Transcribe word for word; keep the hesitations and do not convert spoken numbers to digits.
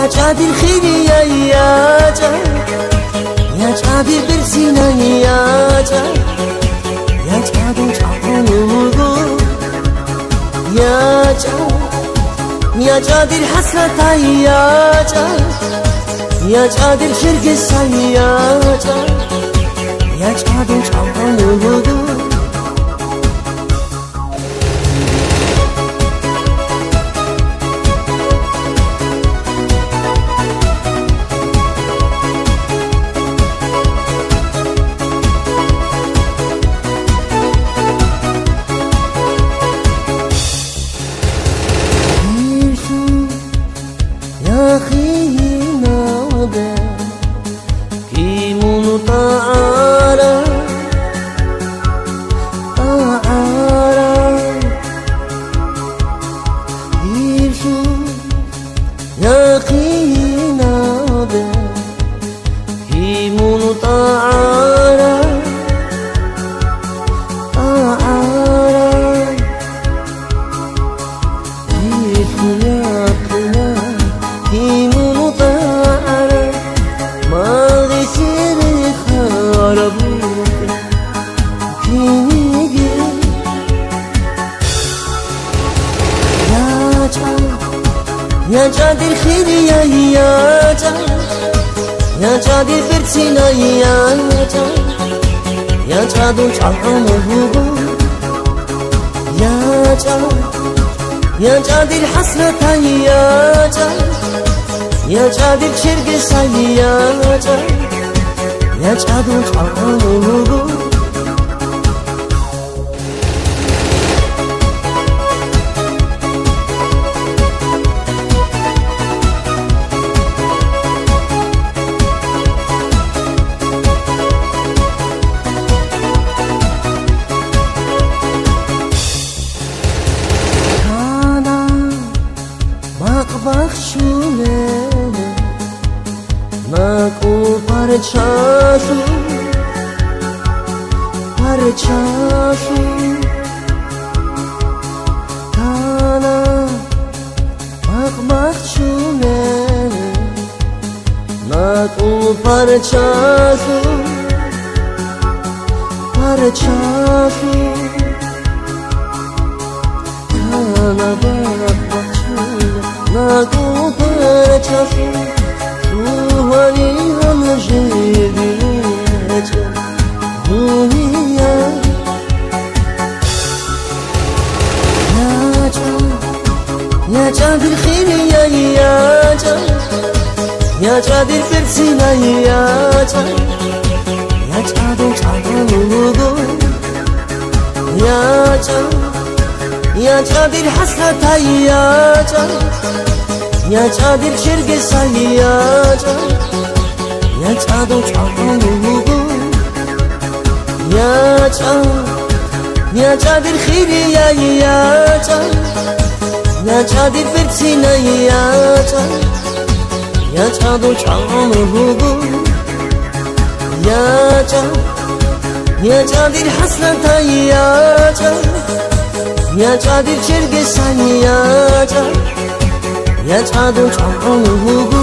ЯчӀа дир хирияй, ячӀа, ячӀа дир берцинай, ячӀа, ячӀа дун чӀалгӀун вуго. ЯчӀа, ячӀа дир хӀасратай, ячӀа, ячӀа дир чергесай, ячӀа, ячӀа дун чӀалгӀун вуго. Яхинаде кимун тӀагӀара, тӀагӀара, ирсу яхинаде кимун тӀагӀара, тӀагӀара. ЯчӀа, ячӀа дир хирияй, ячӀа, ячӀа дир берцинай, ячӀа, ячӀа дун чӀалгӀун вуго. ЯчӀа, ячӀа дир хӀасратай, ячӀа, ячӀа дир чергесай, ячӀа, ячӀа дун чӀалгӀун вуго. Кана бакъ бахчулел накӀкӀул парчалъу, парчалъу. Кана бакъ бахчулел накӀкӀул парчалъу, парчалъу. Кана бакъ бахчулел накӀкӀул парчалъу, лъугьанигӀан жеги гьечӀеб дуниял. ЯчӀа, ячӀа дир хирияй, ячӀа, ячӀа дир берцинай, ячӀа, ячӀа дун чӀалгӀун вуго. ЯчӀа, ячӀа дир хӀасратай, ячӀа, ячӀа дир чергесай, ячӀа, ячӀа дун чӀалгӀун вуго. ЯчӀа, ячӀа дир хирияй, ячӀа, ячӀа дир берцинай, ячӀа, ячӀа дун чӀалгӀун вуго. ЯчӀа, ячӀа дир хӀасратай, ячӀа, ячӀа дир чергесай, ячӀа, ячӀа дун чӀалгӀун вуго.